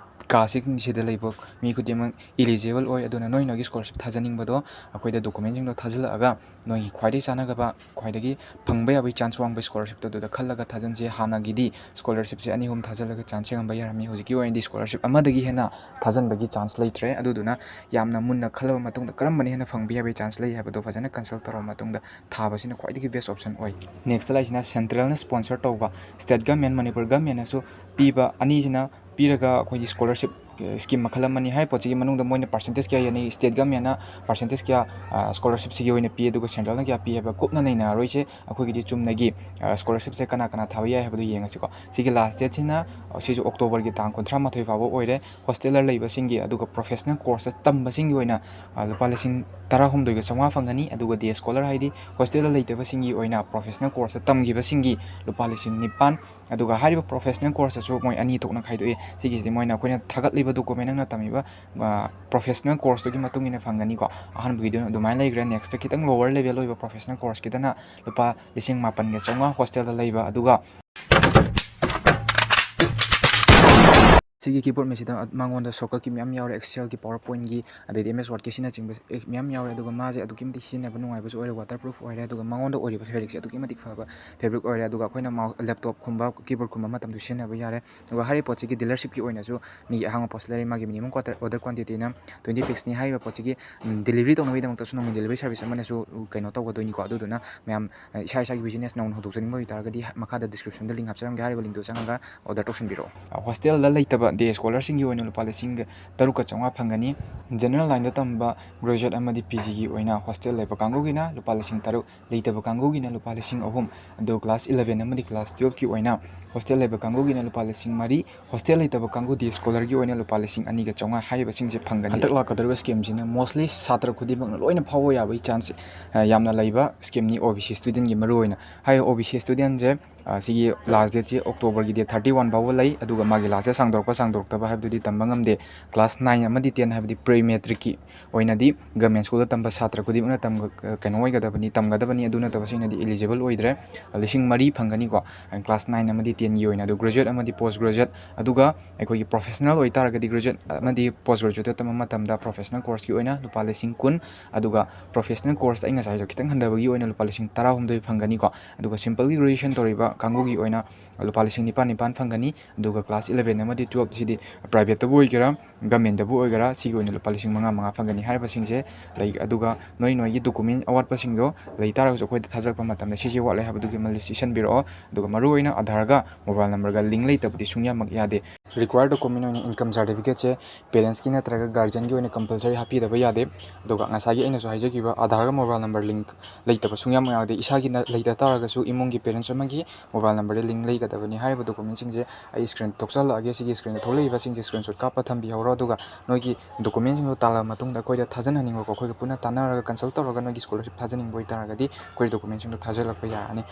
casteꯁꯤꯡꯁꯤꯗ ꯂꯩꯕ ꯃꯤ ꯈꯨꯗꯤꯡꯃꯛ eligible ꯑꯣꯏ꯫ ꯑꯗꯨꯅ ꯅꯣꯏ ꯅꯣꯏꯒꯤ scholarship ꯊꯥꯖꯅꯤꯡꯕꯗꯣ ꯑꯩꯈꯣꯏꯗ documentꯁꯤꯡꯗꯣ ꯊꯥꯖꯤꯜꯂꯛꯑꯒ ꯅꯣꯏꯒꯤ ꯈ꯭ꯋꯥꯏꯗꯒꯤ ꯆꯥꯟꯅꯒꯕ, ꯈ꯭ꯋꯥꯏꯗꯒꯤ ꯐꯪꯕ ꯌꯥꯕꯒꯤ chance ꯋꯥꯡꯕ scholarshipꯇꯣ ꯑꯗꯨꯗ ꯈꯜꯂꯒ ꯊꯥꯖꯤꯟꯁꯦ꯫ ꯍꯥꯟꯅꯒꯤꯗꯤ scholarshipꯁꯦ ꯑꯅꯤ ꯑꯍꯨꯝ ꯊꯥꯖꯤꯜꯂꯒ chance ꯌꯦꯡꯉꯝꯕ ꯌꯥꯔꯝꯃꯤ꯫ ꯍꯧꯖꯤꯛꯀꯤ ꯑꯣꯏꯅꯗꯤ scholarship ꯑꯃꯗꯒꯤ ꯍꯦꯟꯅ ꯊꯥꯖꯤꯟꯕꯒꯤ chance ꯂꯩꯇ꯭ꯔꯦ꯫ ꯑꯗꯨꯗꯨꯅ ꯌꯥꯝꯅ ꯃꯨꯟꯅ ꯈꯜꯂꯕ ꯃꯇꯨꯡꯗ ꯀꯔꯝꯕꯅ ꯍꯦꯟꯅ ꯐꯪꯕ ꯌꯥꯕꯒꯤ chance ꯂꯩ ꯍꯥꯏꯕꯗꯣ ꯐꯖꯅ consult ꯇꯧꯔꯕ ꯃꯇꯨꯡꯗ ꯊꯥꯕꯁꯤꯅ ꯈ꯭ꯋꯥꯏꯗꯒꯤ best option ꯑꯣꯏ꯫ Next ꯂꯥꯛꯏꯁꯤꯅ centralꯅ sponsor ꯇꯧꯕ, state government, ꯃꯅꯤꯄꯨꯔ governmentꯅꯁꯨ ꯄꯤꯕ ꯑꯅꯤꯁꯤꯅ ꯄꯤꯔꯒ ꯑꯩꯈꯣꯏꯒꯤ scholarship scheme ꯃꯈꯜ ꯑꯃꯅꯤ꯫ ꯍꯥꯏꯔꯤꯕ ꯄꯣꯠꯁꯤꯒꯤ ꯃꯅꯨꯡꯗ ꯃꯣꯏꯅ percentage ꯀꯌꯥ ꯌꯦꯟꯅꯩ, state governmentꯅ percentage ꯀꯌꯥ, ꯑ, scholarshipꯁꯤꯒꯤ ꯑꯣꯏꯅ ꯄꯤ, ꯑꯗꯨꯒ centralꯅ ꯀꯌꯥ ꯄꯤ ꯍꯥꯏꯕ ꯀꯨꯞꯅ ꯅꯩꯅꯔꯣꯏꯁꯦ꯫ ꯑꯩꯈꯣꯏꯒꯤꯗꯤ ꯆꯨꯝꯅꯒꯤ, ꯑ, scholarshipꯁꯦ ꯀꯅꯥ ꯀꯅꯥ ꯊꯥꯕ ꯌꯥꯏ ꯍꯥꯏꯕꯗꯨ ꯌꯦꯡꯉꯁꯤꯀꯣ꯫ ꯁꯤꯒꯤ last dateꯁꯤꯅ, ꯑ, ꯁꯤꯁꯨ Octoberꯒꯤ ꯇꯥꯡ ꯀꯨꯟꯊ꯭ꯔꯥ ꯃꯥꯊꯣꯏ ꯐꯥꯎꯕ ꯑꯣꯏꯔꯦ꯫ Hosteller ꯂꯩꯕꯁꯤꯡꯒꯤ, ꯑꯗꯨꯒ professional courseꯇ ꯇꯝꯕꯁꯤꯡꯒꯤ ꯑꯣꯏꯅ, ꯑ, ꯂꯨꯄꯥ ꯂꯤꯁꯤꯡ ꯇꯔꯥꯍꯨꯝꯗꯣꯏꯒ ꯆꯥꯝꯃꯉꯥ ꯐꯪꯒꯅꯤ꯫ ꯑꯗꯨꯒ day scholar ꯍꯥꯏꯗꯤ hostelꯗ ꯂꯩꯇꯕꯁꯤꯡꯒꯤ ꯑꯣꯏꯅ professional courseꯇ ꯇꯝꯈꯤꯕꯁꯤꯡꯒꯤ ꯂꯨꯄꯥ ꯂꯤꯁꯤꯡ ꯅꯤꯄꯥꯟ꯫ ꯑꯗꯨꯒ ꯍꯥꯏꯔꯤꯕ professional courseꯇꯁꯨ ꯃꯣꯏ ꯑꯅꯤ ꯊꯣꯛꯅ ꯈꯥꯏꯗꯣꯛꯏ꯫ ꯁꯤꯒꯤꯁꯤꯗꯤ ꯃꯣꯏꯅ ꯑꯩꯈꯣꯏꯅ ꯊꯥꯒꯠꯂꯤꯕ ꯗꯣꯀꯨꯃꯦꯟ ꯅꯪꯅ ꯇꯝꯃꯤꯕ ꯄ꯭ꯔꯣꯐꯦꯁꯅꯦꯜ ꯀꯣꯔꯁꯇꯨꯒꯤ ꯃꯇꯨꯡ ꯏꯟꯅ ꯐꯪꯒꯅꯤꯀꯣ꯫ ꯑꯍꯥꯟꯕꯒꯤꯗꯨ ꯑꯗꯨꯃꯥꯏꯅ ꯂꯩꯈ꯭ꯔꯦ꯫ ꯅꯦꯛꯁꯇ ꯈꯤꯇꯪ ꯂꯣꯋꯔ ꯂꯦꯚꯦꯜ ꯑꯣꯏꯕ ꯄ꯭ꯔꯣꯐꯦꯁꯅꯦꯜ ꯀꯣꯔꯁꯀꯤꯗꯅ ꯂꯨꯄꯥ ꯂꯤꯁꯤꯡ ꯃꯥꯄꯟꯒ ꯆꯥꯝꯃꯉꯥ ꯍꯣꯁꯇꯦꯜꯗ ꯂꯩꯕ꯫ ꯑꯗꯨꯒ ꯁꯤꯒꯤ ꯀꯤꯕꯣꯔꯗ ꯃꯦꯠꯁꯤꯗ ꯃꯉꯣꯟꯗ ꯁꯣꯔꯠꯀꯠꯀꯤ ꯃꯌꯥꯝ ꯌꯥꯎꯔꯦ, ꯑꯦꯛꯁꯦꯜꯒꯤ, ꯄꯥꯋꯔ ꯄꯣꯏꯟꯒꯤ, ꯑꯗꯩꯗꯤ ꯑꯦꯝ ꯑꯦꯁ ꯋꯥꯔꯗꯀꯤ ꯁꯤꯅꯆꯤꯡꯕ ꯃꯌꯥꯝ ꯌꯥꯎꯔꯦ꯫ ꯑꯗꯨꯒ ꯃꯥꯁꯦ ꯑꯗꯨꯛꯀꯤ ꯃꯇꯤꯛ ꯁꯤꯖꯤꯟꯅꯕ ꯅꯨꯡꯉꯥꯏꯕꯁꯨ ꯑꯣꯏꯔꯦ, ꯋꯥꯇꯔ ꯄ꯭ꯔꯨꯐ ꯑꯣꯏꯔꯦ꯫ ꯑꯗꯨꯒ ꯃꯉꯣꯟꯗ ꯑꯣꯏꯔꯤꯕ ꯐꯦꯕ꯭ꯔꯤꯛꯁꯦ ꯑꯗꯨꯛꯀꯤ ꯃꯇꯤꯛ ꯐꯕ ꯐꯦꯕ꯭ꯔꯤꯛ ꯑꯣꯏꯔꯦ꯫ ꯑꯗꯨꯒ ꯑꯩꯈꯣꯏꯅ ꯃꯥꯎ-, ꯂꯦꯞꯇꯣꯞꯀꯨꯝꯕ, ꯀꯤꯕꯣꯔꯗꯀꯨꯝꯕ ꯃꯇꯝꯗ ꯁꯤꯖꯤꯟꯅꯕ ꯌꯥꯔꯦ꯫ ꯑꯗꯨꯒ ꯍꯥꯏꯔꯤꯕ ꯄꯣꯠꯁꯤꯒꯤ ꯗꯤꯂꯔꯁꯤꯞꯀꯤ ꯑꯣꯏꯅꯁꯨ ꯃꯤꯒꯤ ꯑꯍꯥꯡꯕ ꯄꯣꯠꯁꯨ ꯂꯩꯔꯦ꯫ ꯃꯥꯒꯤ ꯃꯤꯅꯤꯃꯝ ꯑꯣꯔꯗꯔ ꯀ꯭ꯋꯥꯟꯇꯤꯇꯤꯅ ꯇ꯭ꯋꯦꯟꯇꯤ ꯄꯤꯁꯅꯤ꯫ ꯍꯥꯏꯔꯤꯕ ꯄꯣꯠꯁꯤꯒꯤ ꯗꯤꯂꯤꯚꯔꯤ ꯇꯧꯅꯕꯒꯤꯗꯃꯛꯇꯁꯨ ꯅꯣꯡꯃꯒꯤ ꯗꯤꯂꯤꯚꯔꯤ ꯁꯥꯔꯚꯤꯁ ꯑꯃꯅꯁꯨ ꯀꯩꯅꯣ ꯇꯧꯒꯗꯣꯏꯅꯤꯀꯣ꯫ ꯑꯗꯨꯗꯨꯅ ꯃꯌꯥꯝ ꯏꯁꯥ ꯏꯁꯥꯒꯤ ꯕꯤꯖꯤꯅꯦꯁ ꯅꯧꯅ ꯍꯧꯗꯣꯛꯆꯅꯤꯡꯕ ꯑꯣꯏꯇꯥꯔꯒꯗꯤ ꯃꯈꯥꯗ ꯗꯤꯁꯀ꯭ꯔꯤꯞꯁꯟꯗ ꯂꯤꯡ ꯍꯥꯞꯆꯔꯝꯒꯦ, ꯍꯥꯏꯔꯤꯕ ꯂꯤꯡꯗꯨ ꯆꯪꯉꯒ ꯑꯣꯔꯗꯔ ꯇꯧꯁꯤꯟꯕꯤꯔꯛꯑꯣ꯫ ꯍꯣꯁꯇꯦꯜꯗ ꯂꯩꯇꯕ ꯗꯦ ꯁ꯭ꯀꯣꯂꯔꯁꯤꯡꯒꯤ ꯑꯣꯏꯅ ꯂꯨꯄꯥ ꯂꯤꯁꯤꯡ ꯇꯔꯨꯛꯀ ꯆꯥꯝꯃꯉꯥ ꯐꯪꯒꯅꯤ꯫ ꯖꯦꯅꯔꯦꯜ ꯂꯥꯏꯟꯗ ꯇꯝꯕ ꯒ꯭ꯔꯦꯖꯨꯋꯦꯠ ꯑꯃꯗꯤ ꯄꯤ ꯖꯤꯒꯤ ꯑꯣꯏꯅ ꯍꯣꯁꯇꯦꯜ ꯂꯩꯕ ꯀꯥꯡꯕꯨꯒꯤꯅ ꯂꯨꯄꯥ ꯂꯤꯁꯤꯡ ꯇꯔꯨꯛ, ꯂꯩꯇꯕ ꯀꯥꯡꯕꯨꯒꯤꯅ ꯂꯨꯄꯥ ꯂꯤꯁꯤꯡ ꯑꯍꯨꯝ, ꯑꯗꯨ ꯀ꯭ꯂꯥꯁ ꯏꯂꯚꯦꯟ ꯑꯃꯗꯤ ꯀ꯭ꯂꯥꯁ ꯇꯨꯌꯦꯜꯞꯀꯤ ꯑꯣꯏꯅ ꯍꯣꯁꯇꯦꯜ ꯂꯩꯕ ꯀꯥꯡꯕꯨꯒꯤꯅ ꯂꯨꯄꯥ ꯂꯤꯁꯤꯡ ꯃꯔꯤ, ꯍꯣꯁꯇꯦꯜ ꯂꯩꯇꯕ ꯀꯥꯡꯕꯨ ꯗꯦ ꯁ꯭ꯀꯣꯂꯔꯒꯤ ꯑꯣꯏꯅ ꯂꯨꯄꯥ ꯂꯤꯁꯤꯡ ꯑꯅꯤꯒ ꯆꯥꯝꯃꯉꯥ ꯍꯥꯏꯔꯤꯕꯁꯤꯡꯁꯦ ꯐꯪꯒꯅꯤ꯫ ꯍꯟꯗꯛ ꯂꯥꯛꯀꯗꯧꯔꯤꯕ ꯁ꯭ꯀꯤꯝꯁꯤꯅ ꯃꯣꯁꯂꯤ ꯁꯥꯇ꯭ꯔ ꯈꯨꯗꯤꯡꯃꯛꯅ ꯂꯣꯏꯅ ꯐꯥꯎꯕ ꯌꯥꯕꯒꯤ ꯆꯥꯟꯁ ꯌꯥꯝꯅ ꯂꯩꯕ ꯁ꯭ꯀꯤꯝꯅꯤ꯫ ꯑꯣ ꯕꯤ ꯁꯤ ꯁ꯭ꯇꯨꯗꯦꯟꯒꯤ ꯃꯔꯨꯑꯣꯏꯅ ꯍꯥꯏꯔꯤꯕ ꯑꯣ ꯕꯤ ꯁꯤ ꯁ꯭ꯇꯨꯗꯦꯟꯁꯦ, ꯑ, ꯁꯤꯒꯤ ꯂꯥꯁ ꯗꯦꯠꯁꯤ ꯑꯣꯛꯇꯣꯕꯔꯒꯤ ꯗꯦꯠ ꯊꯥꯔꯇꯤ ꯋꯥꯟ ꯐꯥꯎꯕ ꯂꯩ꯫ ꯑꯗꯨꯒ ꯃꯥꯒꯤ ꯂꯥꯁ ꯗꯦꯠ ꯁꯥꯡꯗꯣꯔꯛꯄ ꯁꯥꯡꯗꯣꯔꯛꯇꯕ ꯍꯥꯏꯕꯗꯨꯗꯤ ꯇꯝꯕ ꯉꯝꯗꯦ꯫ ꯀ꯭ꯂꯥꯁ ꯅꯥꯏꯟ ꯑꯃꯗꯤ ꯇꯦꯟ ꯍꯥꯏꯕꯗꯤ ꯄ꯭ꯔꯤ ꯃꯦꯇ꯭ꯔꯤꯛꯀꯤ ꯑꯣꯏꯅꯗꯤ ꯒꯃꯦꯟ ꯁ꯭ꯀꯨꯜꯗ ꯇꯝꯕ ꯁꯥꯇ꯭ꯔ ꯈꯨꯗꯤꯡꯃꯛꯅ ꯇꯝꯒ-, ꯀꯩꯅꯣ ꯑꯣꯏꯒꯗꯕꯅꯤ, ꯇꯝꯒꯗꯕꯅꯤ꯫ ꯑꯗꯨ ꯅꯠꯇꯕꯁꯤꯡꯅꯗꯤ ꯏꯂꯤꯖꯤꯕꯜ ꯑꯣꯏꯗ꯭ꯔꯦ꯫ ꯂꯤꯁꯤꯡ ꯃꯔꯤ ꯐꯪꯒꯅꯤꯀꯣ, ꯀ꯭ꯂꯥꯁ ꯅꯥꯏꯟ ꯑꯃꯗꯤ ꯇꯦꯟꯒꯤ ꯑꯣꯏꯅ꯫ ꯑꯗꯨ ꯒ꯭ꯔꯦꯖꯨꯋꯦꯠ ꯑꯃꯗꯤ ꯄꯣꯁ ꯒ꯭ꯔꯦꯖꯨꯋꯦꯠ, ꯑꯗꯨꯒ ꯑꯩꯈꯣꯏꯒꯤ ꯄ꯭ꯔꯣꯐꯦꯁꯅꯦꯜ ꯑꯣꯏꯇꯥꯔꯒꯗꯤ ꯒ꯭ꯔꯦꯖꯨꯋꯦꯠ ꯑꯃꯗꯤ ꯄꯣꯁ ꯒ꯭ꯔꯦꯖꯨꯋꯦꯠꯇ ꯇꯝꯕ ꯃꯇꯝꯗ ꯄ꯭ꯔꯣꯐꯦꯁꯅꯦꯜ ꯀꯣꯔꯁꯀꯤ ꯑꯣꯏꯅ ꯂꯨꯄꯥ ꯂꯤꯁꯤꯡ ꯀꯨꯟ, ꯑꯗꯨꯒ ꯄ꯭ꯔꯣꯐꯦꯁꯅꯦꯜ ꯀꯣꯔꯁꯇ ꯑꯩ ꯉꯁꯥꯏ ꯍꯥꯏꯖꯕ ꯈꯤꯇꯪ ꯍꯟꯊꯕꯒꯤ ꯑꯣꯏꯅ ꯂꯨꯄꯥ ꯂꯤꯁꯤꯡ ꯇꯔꯥꯍꯨꯝꯗꯣꯏ ꯐꯪꯒꯅꯤꯀꯣ꯫ ꯑꯗꯨꯒ ꯁꯤꯝꯄꯜꯂꯤ ꯒ꯭ꯔꯦꯖꯨꯋꯦꯁꯟ ꯇꯧꯔꯤꯕ ꯀꯥꯡꯕꯨꯒꯤ ꯑꯣꯏꯅ ꯂꯨꯄꯥ ꯂꯤꯁꯤꯡ ꯅꯤꯄꯥꯟ ꯅꯤꯄꯥꯟ ꯐꯪꯒꯅꯤ꯫ ꯑꯗꯨꯒ ꯀ꯭ꯂꯥꯁ ꯏꯂꯚꯦꯟ ꯑꯃꯗꯤ ꯇꯨꯌꯦꯜꯞꯁꯤꯗꯤ ꯄ꯭ꯔꯥꯏꯚꯦꯠꯇꯕꯨ ꯑꯣꯏꯒꯦꯔꯥ, ꯒꯃꯦꯟꯗꯕꯨ ꯑꯣꯏꯒꯦꯔꯥ, ꯁꯤꯒꯤ ꯑꯣꯏꯅ ꯂꯨꯄꯥ ꯂꯤꯁꯤꯡ ꯃꯉꯥ ꯃꯉꯥ ꯐꯪꯒꯅꯤ ꯍꯥꯏꯔꯤꯕꯁꯤꯡꯁꯦ ꯂꯩ꯫ ꯑꯗꯨꯒ ꯅꯣꯏ ꯅꯣꯏꯒꯤ ꯗꯣꯀꯨꯃꯦꯟ ꯑꯋꯥꯠꯄꯁꯤꯡꯗꯣ ꯂꯩ ꯇꯥꯔꯒꯁꯨ ꯑꯩꯈꯣꯏꯗ ꯊꯥꯖꯔꯛꯄ ꯃꯇꯝꯗ ꯁꯤꯁꯦ ꯋꯥꯠꯂꯦ ꯍꯥꯏꯕꯗꯨꯒꯤ ꯑꯃ ꯂꯤꯁ ꯏꯁꯟꯕꯤꯔꯛꯑꯣ꯫ ꯑꯗꯨꯒ ꯃꯔꯨꯑꯣꯏꯅ ꯑꯙꯥꯔꯒ ꯃꯣꯕꯥꯏꯜ ꯅꯝꯕꯔꯒ ꯂꯤꯡ ꯂꯩꯇꯕꯗꯤ ꯁꯨꯡꯌꯥꯃꯛ ꯌꯥꯗꯦ꯫ ꯔꯤꯀ꯭ꯋꯥꯌꯔ ꯗꯣꯀꯨꯃꯦꯟ ꯑꯣꯏꯅ ꯏꯟꯀꯝ ꯁꯥꯔꯇꯤꯐꯤꯀꯦꯠꯁꯦ ꯄꯦꯔꯦꯟꯁꯀꯤ ꯅꯠꯇ꯭ꯔꯒ ꯒꯥꯔꯖꯤꯌꯟꯒꯤ ꯑꯣꯏꯅ ꯀꯝꯄꯜꯁꯔꯤ ꯍꯥꯞꯄꯤꯗꯕ ꯌꯥꯗꯦ꯫ ꯑꯗꯨꯒ ꯉꯁꯥꯏꯒꯤ ꯑꯩꯅꯁꯨ ꯍꯥꯏꯖꯈꯤꯕ ꯑꯙꯥꯔꯒ ꯃꯣꯕꯥꯏꯜ ꯅꯝꯕꯔ ꯂꯤꯡ ꯂꯩꯇꯕ ꯁꯨꯡꯌꯥꯃꯛ ꯌꯥꯗꯦ꯫ ꯏꯁꯥꯒꯤ ꯅ-, ꯂꯩꯇ ꯇꯥꯔꯒꯁꯨ ꯏꯃꯨꯡꯒꯤ ꯄꯦꯔꯦꯟꯁ ꯑꯃꯒꯤ ꯃꯣꯕꯥꯏꯜ ꯅꯝꯕꯔꯗ ꯂꯤꯡ ꯂꯩꯒꯗꯕꯅꯤ꯫ ꯍꯥꯏꯔꯤꯕ ꯗꯣꯀꯨꯃꯦꯟꯁꯤꯡꯁꯦ ꯑꯩ ꯁ꯭ꯀ꯭ꯔꯤꯟ ꯊꯣꯛꯆꯜꯂꯛꯑꯒꯦ꯫ ꯁꯤꯒꯤ ꯁ꯭ꯀ꯭ꯔꯤꯟꯗ ꯊꯣꯛꯂꯛꯏꯕꯁꯤꯡꯁꯦ ꯁ꯭ꯀ꯭ꯔꯤꯟꯁꯣꯠ ꯀꯥꯞꯄ ꯊꯝꯕꯤꯍꯧꯔꯣ꯫ ꯑꯗꯨꯒ ꯅꯣꯏꯒꯤ ꯗꯣꯀꯨꯃꯦꯟꯁꯤꯡꯗꯣ ꯇꯥꯜꯂꯕ ꯃꯇꯨꯡꯗ ꯑꯩꯈꯣꯏꯗ ꯊꯥꯖꯟꯍꯟꯅꯤꯡꯕꯀꯣ, ꯑꯩꯈꯣꯏꯒ ꯄꯨꯟꯅ ꯇꯥꯟꯅꯔꯒ ꯀꯟꯁꯜ ꯇꯧꯔꯒ ꯅꯣꯏꯒꯤ ꯁ꯭ꯀꯣꯂꯔꯁꯤꯞ ꯊꯥꯖꯟꯅꯤꯡꯕ ꯑꯣꯏꯇꯥꯔꯒꯗꯤ ꯑꯩꯈꯣꯏ ꯗꯣꯀꯨꯃꯦꯟꯁꯤꯡꯗꯣ ꯊꯥꯖꯤꯜꯂꯛꯄ ꯌꯥꯔꯅꯤ꯫